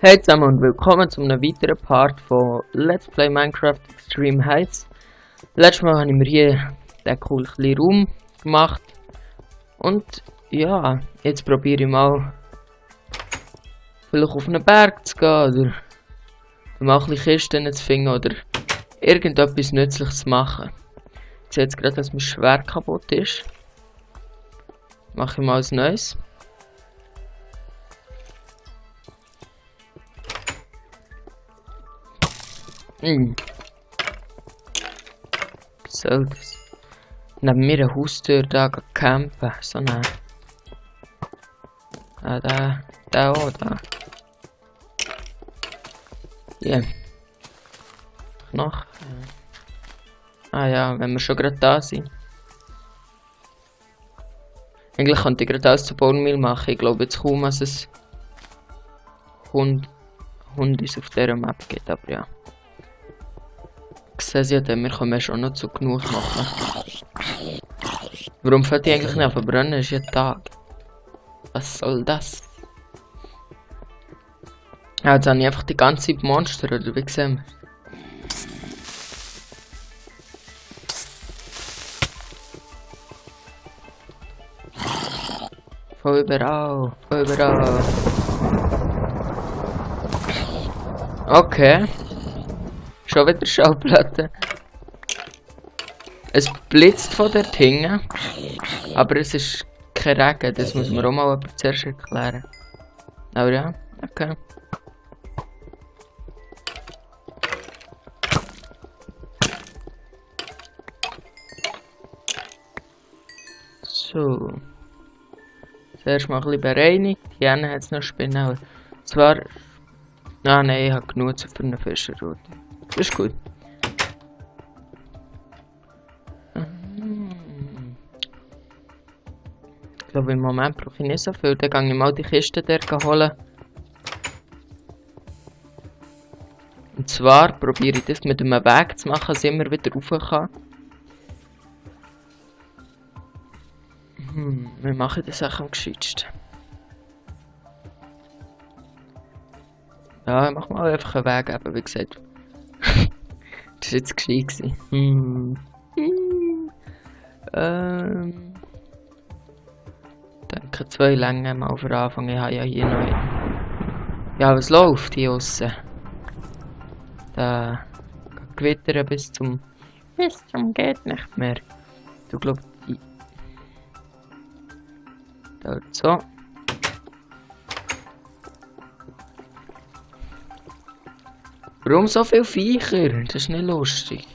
Hey zusammen und willkommen zu einem weiteren Part von Let's Play Minecraft Extreme Heights. Letztes Mal habe ich mir hier den coolen kleinen Raum gemacht. Und ja, jetzt probiere ich mal vielleicht auf einen Berg zu gehen oder mal ein bisschen Kisten zu finden oder irgendetwas Nützliches zu machen. Ich sehe jetzt gerade, dass mein Schwert kaputt ist. Mache ich mal ein neues. Soll das? Neben mir eine Haustür da campen. So eine. Ah, da auch, da. Ja. Noch. Ah ja, wenn wir schon gerade da sind. Eigentlich könnte ich gerade alles zu Bone machen. Ich glaube jetzt kaum, dass es Hund ist auf dieser Map gibt, aber ja. Ich sehe ja, wir können schon noch zu genug machen. Warum fällt die eigentlich nicht verbrennen? Es ist ja Tag. Was soll das? Ja, jetzt habe ich einfach die ganze Zeit Monster, oder wie sehen wir? Von überall, von überall. Okay. Schon wieder Schallplatte. Es blitzt von dort hinten. Aber es ist kein Regen, das muss man auch mal zuerst erklären. Aber ja, okay. So. Zuerst mal ein bisschen bereinigt. Hier hat es noch Spinnen. Zwar. Ah nein, ich habe genug für eine Fischerroute. Das ist gut. Ich glaube, im Moment brauche ich nicht so viel. Dann gehe ich mal die Kiste dort holen. Und zwar probiere ich das mit einem Weg zu machen, dass ich immer wieder rauf kann. Wie mache ich das auch am gescheitsten? Ja, ich mache mal einfach einen Weg, eben, wie gesagt. Das war jetzt gescheit. Denke 2 Längen mal für Anfang. Ich habe ja hier noch. Ja, was läuft hier aussen? Da Gewitter bis zum geht nicht mehr. Du glaubst die. Dort so. Warum so viele Viecher? Das ist nicht lustig.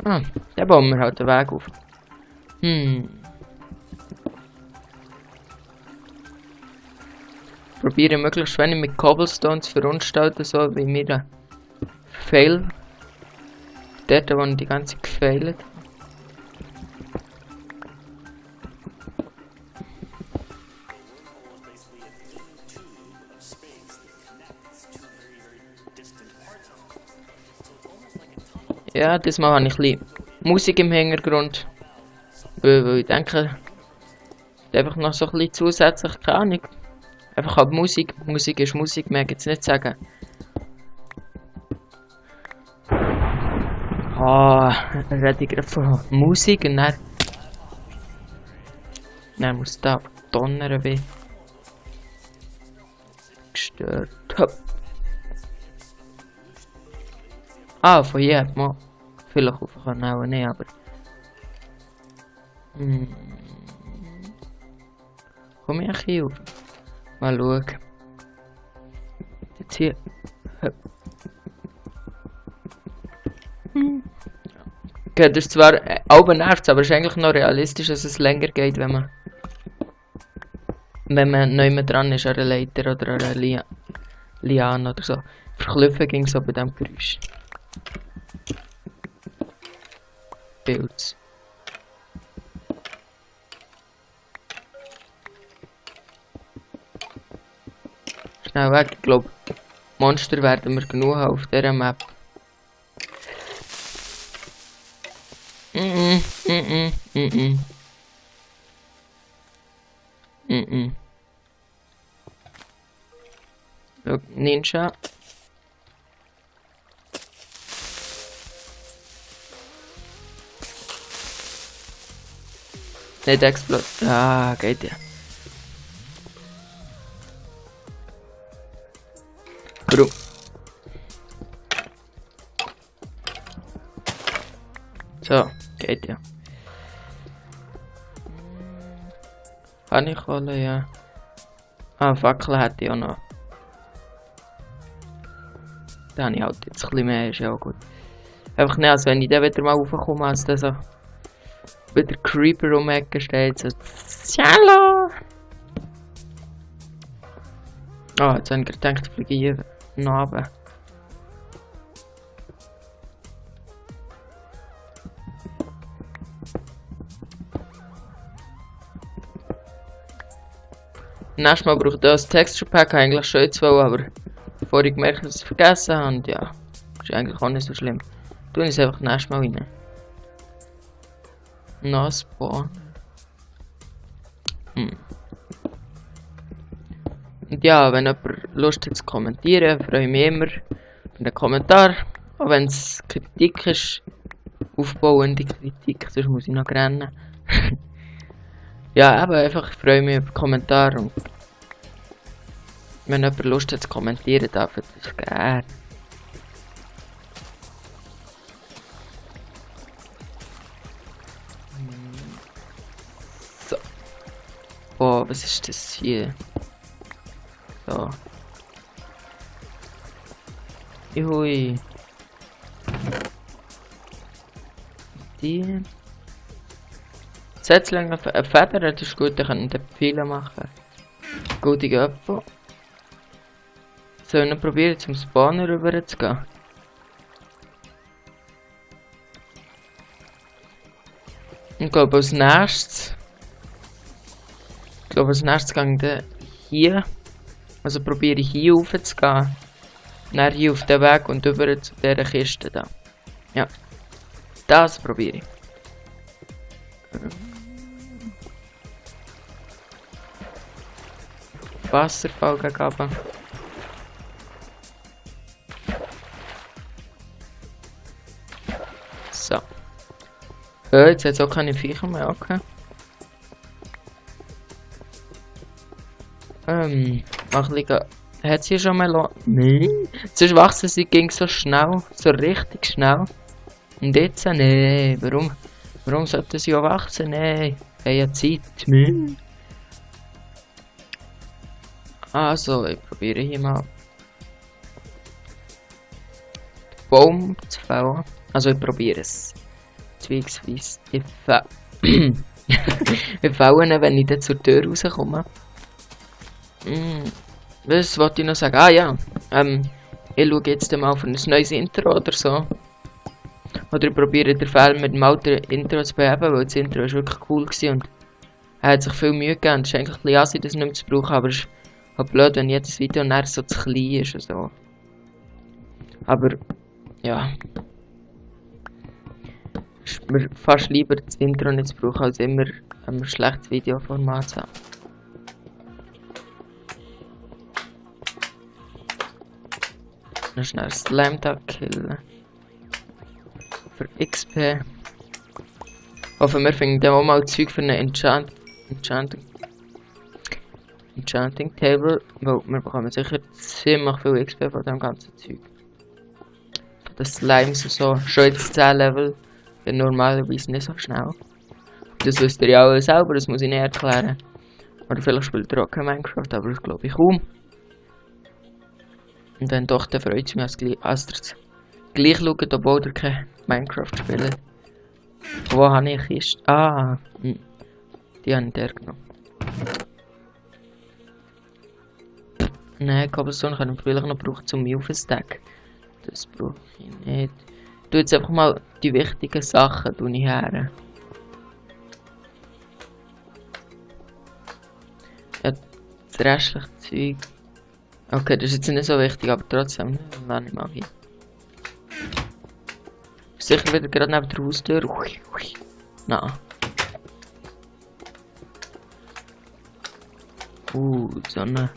Ah, da bauen wir halt den Weg auf. Probiere möglichst wenig mit Cobblestones zu verunstalten, so wie mir Fail. Dort, wo ich die ganze Zeit gefailt. Ja, diesmal habe ich ein bisschen Musik im Hintergrund. Weil ich denke, einfach noch so ein bisschen zusätzlich, keine Ahnung. Einfach halt Musik. Musik ist Musik, mehr gibt es nicht sagen. Rede ich gerade von Musik und dann muss da donnern wie gestört. Hopp. Ah, von hier hat man vielleicht auf kann auch nicht, aber. Komm ich hier auf? Mal schauen. Jetzt hier. Hopp. Okay, das ist zwar auch nervt, aber es ist eigentlich noch realistisch, dass es länger geht, wenn man nicht mehr dran ist an einer Leiter oder an einer Liane oder so. Verklüpfen ging so bei diesem Geräusch. Pilz. Schnell weg, ich glaube, Monster werden wir genug haben auf dieser Map. Mhm. Mhm. Schau, Ninja. Nicht explodiert. Ah, geht ja. Warum? So, geht ja. Kann ich holen, ja. Ah, Fackel hätte ich auch noch. Da habe ich halt jetzt ein bisschen mehr, ist ja auch gut. Einfach nicht, als wenn ich dann wieder mal raufkomme, als dann so wieder Creeper um die Ecke steht, so Hallo! Ah, jetzt habe ich gedacht, ich fliege hier nach oben. Nächstes Mal brauche ich das Texture Pack eigentlich schon jetzt wollen, aber bevor ich gemerkt habe, dass ich es vergessen habe, und ja, ist eigentlich auch nicht so schlimm. Tue ich es einfach nächstes Mal rein. No Spawn. Und ja, wenn jemand Lust hat zu kommentieren, freue ich mich immer für einen Kommentar. Auch wenn es Kritik ist, aufbauende Kritik, sonst muss ich noch rennen. Ja, aber einfach, ich freue mich über Kommentare und wenn jemand Lust hat zu kommentieren, darf er das gerne. So. Boah, was ist das hier? So. Juhui. Die. Setzlinge, eine Feder, das ist gut, da können wir Pfeile machen. Gute Göpfe. Sollen wir probieren, zum Spawner rüber zu gehen? Ich glaube, als nächstes. gehe ich hier. Also probiere ich hier rauf zu gehen. Dann hier auf den Weg und über zu dieser Kiste da. Ja. Das probiere ich. Wasserfall gegeben. So. Jetzt hat es auch keine Viecher mehr, okay. Mach liegen. Hat sie schon mal Nein. Sonst wachsen sie ging so schnell, so richtig schnell. Und jetzt, nee, warum sollten sie auch wachsen? Nee, haben ja Zeit. Nee. Also, ich probiere hier mal den Baum zu fällen. Also, ich probiere es. Zwangsweise. Ich fällen, wenn ich dann zur Tür rauskomme. Was wollte ich noch sagen? Ah ja, ich schaue jetzt mal für ein neues Intro oder so. Oder ich probiere den Fall mit dem alten Intro zu beheben, weil das Intro ist wirklich cool war und er hat sich viel Mühe gegeben. Es ist eigentlich ein bisschen assi, das nicht mehr zu brauchen, aber es ist halt blöd, wenn jedes Video nachher so zu klein ist und so. Aber, ja. Ist mir fast lieber das Intro nicht zu brauchen, als immer ein schlechtes Videoformat zu haben. Noch schnell Slime da killen. Für XP. Hoffen wir finden dann auch mal Zeug für eine Enchanting Table. Weil wir bekommen sicher ziemlich viel XP von dem ganzen Zeug. Von den Slimes und so. Schon jetzt 10 Level. Bin normalerweise nicht so schnell. Das wisst ihr ja auch selber, das muss ich nicht erklären. Oder vielleicht spielt ihr auch kein Minecraft, aber das glaube ich kaum. Und wenn doch, dann freut es mich, als ihr gleich schaut, obwohl ihr kein Minecraft spielt. Wo habe ich Kiste? Ah, die habe ich der genommen. Nein, Cobblestone kann ich vielleicht noch brauchen zum Milfenstack. Das brauche ich nicht. Ich tue jetzt einfach mal die wichtigen Sachen her. Ja, das restliche Zeug. Okay, das ist jetzt nicht so wichtig, aber trotzdem, lasse ich mal hin. Sicher wieder gerade neben der Haustür. Nein. Sonnenhunger.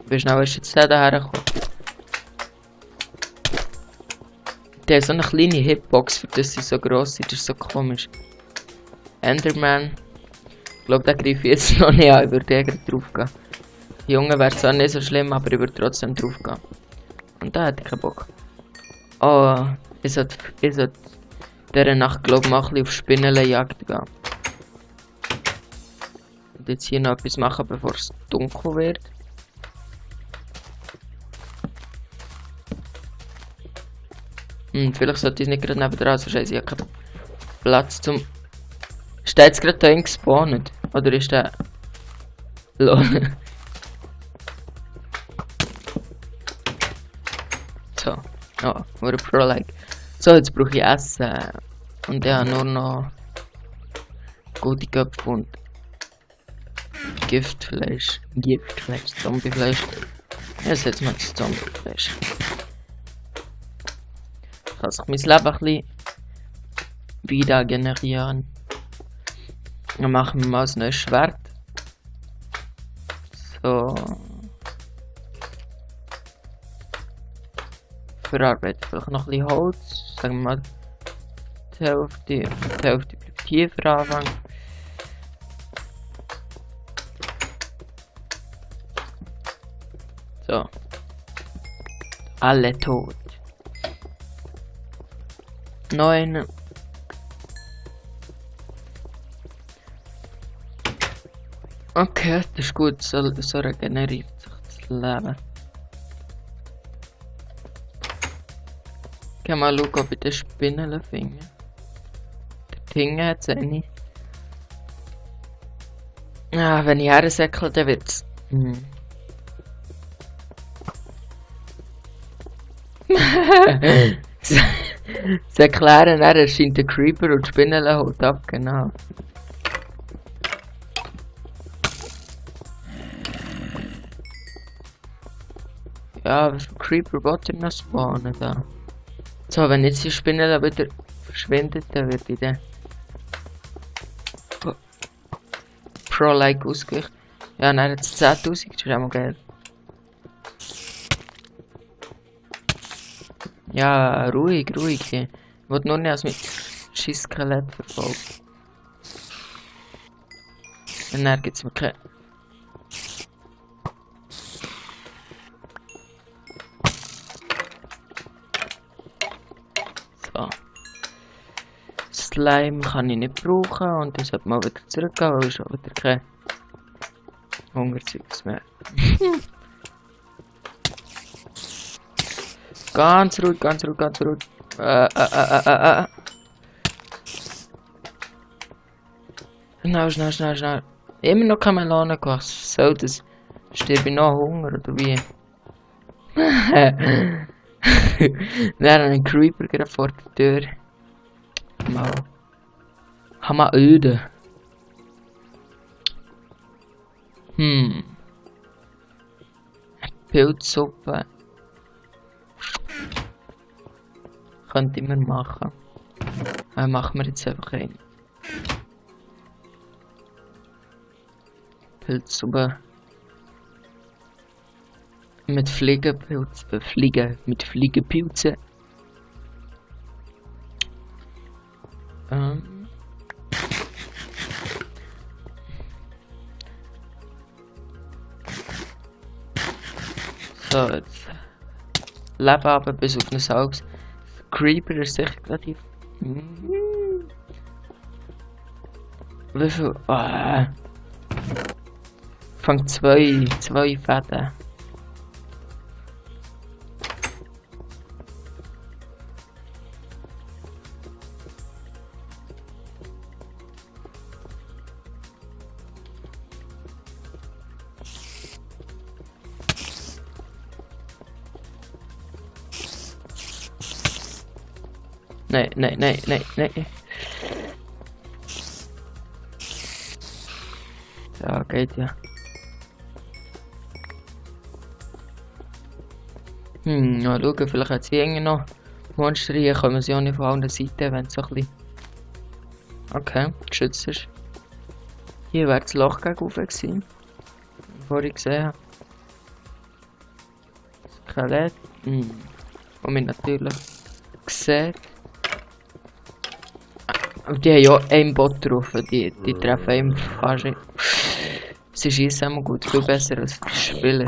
Wie schnell ist jetzt der hergekommen? Der hat so eine kleine Hitbox, für das sie so gross sind, das ist so komisch. Enderman. Ich glaube, den greife ich jetzt noch nicht an, ich würde eher drauf gehen. Junge wäre zwar nicht so schlimm, aber ich würde trotzdem drauf gehen. Und da hätte ich keinen Bock. Oh, ich sollte dieser Nacht, glaube ich, mal ein bisschen auf Spinnenjagd gehen. Und jetzt hier noch etwas machen, bevor es dunkel wird. Vielleicht sollte ich es nicht gerade nebenan, sonst habe ich keinen Platz zum... Ist der jetzt gerade da gespawnt? Oder ist der... Lol. So. Oh, wurde Pro-like. So, jetzt brauche ich Essen. Und ja, nur noch... gute Köpfe und... Giftfleisch. Zombiefleisch. Ja, jetzt mal das Zombiefleisch. Kann sich mein Leben ein bisschen wieder generieren. Dann machen wir mal ein neues Schwert. So. Verarbeitet vielleicht noch ein bisschen Holz. Sagen wir mal die Hälfte bleibt hier für Anfang. So. Alle tot. 9. Okay, das ist gut, so regeneriert sich das Leben. Ich kann mal schauen, ob ich den Spinnen finde. Der Tinge hat es eine. Ah, wenn ich hersäckle, dann wird's. Zu erklären, er erscheint der Creeper und die Spinnen holt ab, genau. Ja, wie viele Creeper wollte ich noch spawnen da? So, wenn jetzt die Spinne da wieder verschwindet, dann wird ich dann Pro-like ausgerichtet. Ja, dann hat es 10.000, das ist auch mal geil. Ja, ruhig. Ich wollte nur nicht als mit Schießskelett verfolgen. Und dann gibt es mir keine. So. Slime kann ich nicht brauchen und ich sollte mal wieder zurückgehen, weil ich schon wieder kein Hungerzeugs mehr. Ganz ruhig. Schnell. Immer noch keine Melone gewachsen. Was soll das? Sterbe ich noch Hunger oder wie? Wir haben einen Creeper gerade vor der Tür. Mal. Hammer öde. Pilzsuppe. Könnte ich mir machen. Aber machen wir jetzt einfach rein. Pilzsuppe. Mit Fliegenpilz. Mit Fliegenpilzen. So, jetzt. Leben aber bis auf ein Auge. Creeper ist sicher relativ. Wie viel? Fang zwei Fäden. Nein. Ja, geht ja. Mal schauen, vielleicht hat sie irgendwie noch Monster hier, kommen sie auch nicht von allen Seiten, wenn es so ein bisschen... Okay, geschützt ist. Hier wäre das Loch gegen rauf gewesen. Bevor ich gesehen habe. Skelett. Und mich natürlich gesehen. Aber die haben ja einen Bot drauf. Die treffen einen fast nicht. Sie schießen immer gut. Viel besser als die Spieler.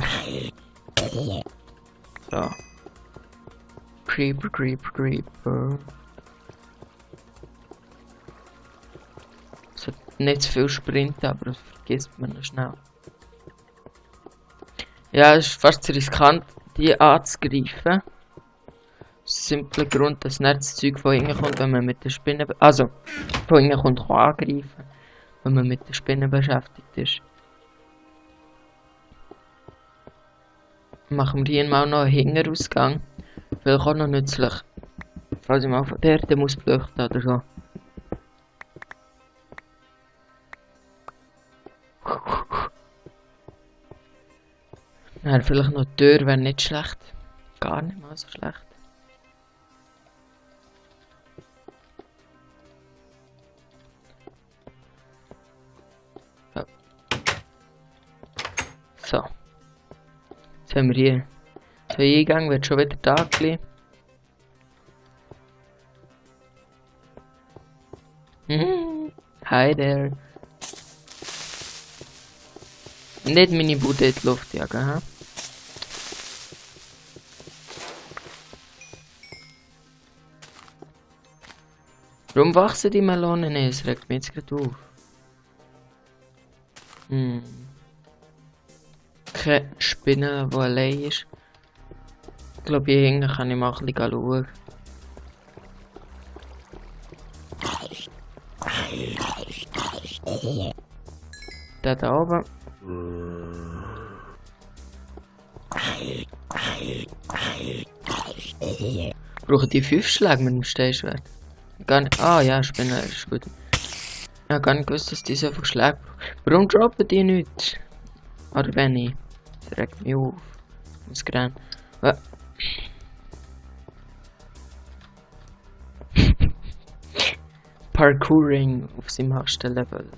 So. Creeper, Creeper, Creeper. Es hat nicht zu viel Sprinten, aber das vergisst man noch schnell. Ja, es ist fast zu riskant, die anzugreifen. Aus dem simplen Grund, dass nicht das Zeug von hinten kommt, wenn man mit der Spinne... Also, von hinten kommt kann angreifen, wenn man mit der Spinne beschäftigt ist. Machen wir hier mal noch einen Hinterausgang. Vielleicht auch noch nützlich. Falls ich mal von der Erde muss flüchten oder so. Ja, vielleicht noch die Tür wäre nicht schlecht. Gar nicht mal so schlecht. Ja. So. Jetzt haben wir hier zwei Eingänge, wird schon wieder da gleich. Hi there. Nicht meine Bude in die Luft jagen, hä? Warum wachsen die Melonen nicht? Das regt mich jetzt gerade auf. Keine Spinne, die allein ist. Ich glaube, hier hinten kann ich mal ein bisschen schauen. Der da oben. Brauchen die 5 Schläge mit dem Steinschwert? Gar nicht. Ah ja, Spinne ist gut. Ja, gar nicht gewusst, dass die so viele Schläge brauchen. Warum droppen die nichts? Oder wenn ich? Das regt mich auf. Ich muss rennen. Parkouring auf seinem höchsten Level.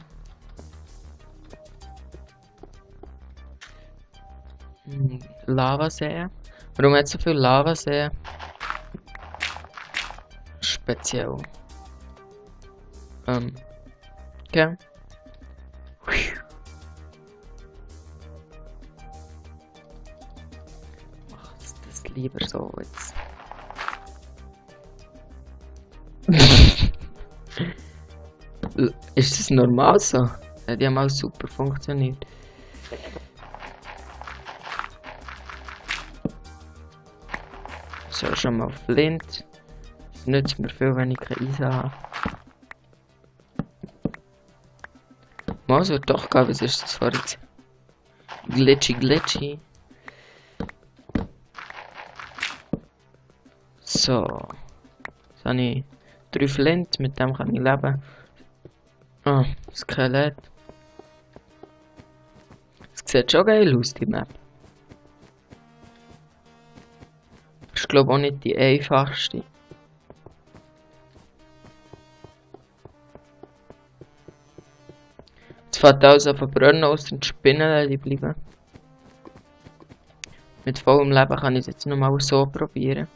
Lavasee. Warum hat so viel Lavasee? Speziell. Okay. Mach das lieber so jetzt. Ist das normal so? Ja, die haben auch super funktioniert. So, schon mal Flint. Das nützt mir viel, wenn ich kein Eisen habe. Mal, es wird doch gehen, was ist das vorhin? Glitchy, glitchy. So. Jetzt habe ich 3 Flint, mit dem kann ich leben. Ah, Skelett. Es sieht schon geil aus, die Map. Ist glaube auch nicht die einfachste. Jetzt fängt alles auf verbrennen aus den Spinnen bleiben. Mit vollem Leben kann ich es jetzt nochmal so probieren.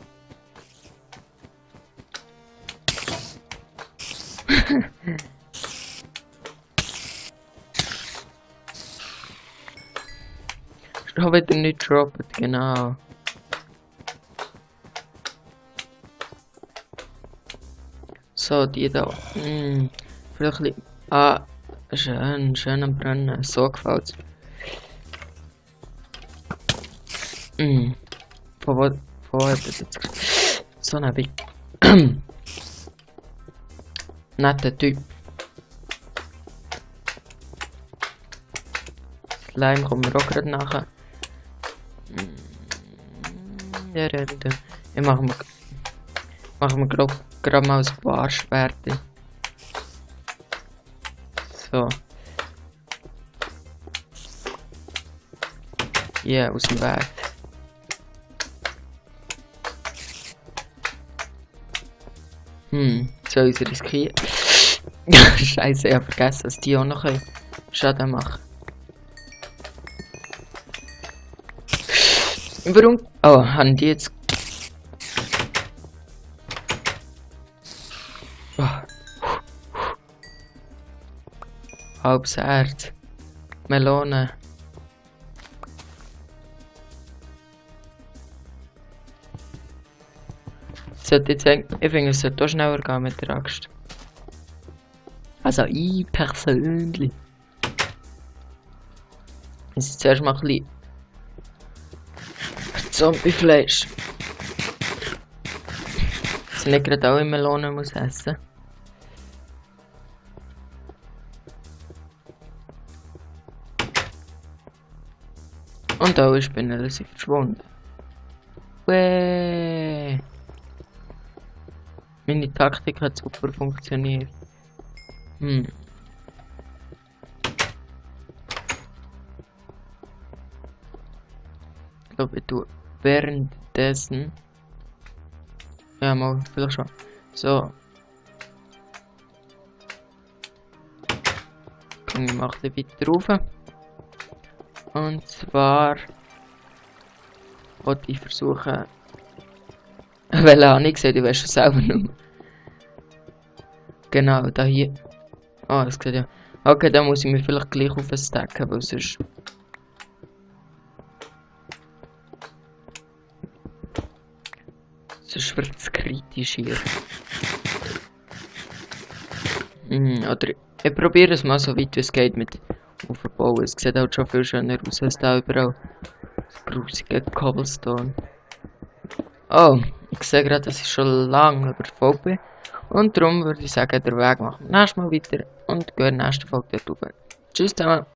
Ist doch wieder nicht droppen, genau. So, die da. Vielleicht ein bisschen. Ah, schön am Brennen. So gefällt es. Von wo hat das jetzt? So ein Big. Netter Typ. Slime kommen wir auch gerade nachher. Ich machen wir gerade mal ein paar Schwerte. So. Ja, aus dem Weg. Soll ich riskieren? Scheiße, ich hab vergessen, dass die auch noch können. Schaden machen. Warum? Oh, haben die jetzt... Oh. Halbes Erz. Melone. Sollte jetzt ich finde, es sollte auch schneller gehen mit der Axt. Also ich persönlich. Es ist zuerst mal ein bisschen Zombiefleisch. Dass ich nicht gerade alle Melonen muss essen. Und alle Spinnen sind verschwunden. Wee. Meine Taktik hat super funktioniert. Ich glaube, ich tue währenddessen... Ja, mal, vielleicht schon. So. Komm, ich mache den weiter rauf. Und zwar... wollte ich versuchen... Welche habe ich gesehen? Du weißt schon selber nicht mehr. Genau, da hier. Ah, das geht ja. Okay, da muss ich mir vielleicht gleich auf stacken, weil sonst... Sonst wird es kritisch hier. Oder ich probiere es mal so weit wie es geht mit Aufbauen. Es sieht halt schon viel schöner aus als da überall. Das grusige Cobblestone. Oh, ich sehe gerade, dass ich schon lange überfolgt bin. Und darum würde ich sagen, der Weg machen wir nächstes Mal weiter und gehen in der nächsten Folge dort rauf. Tschüss zusammen.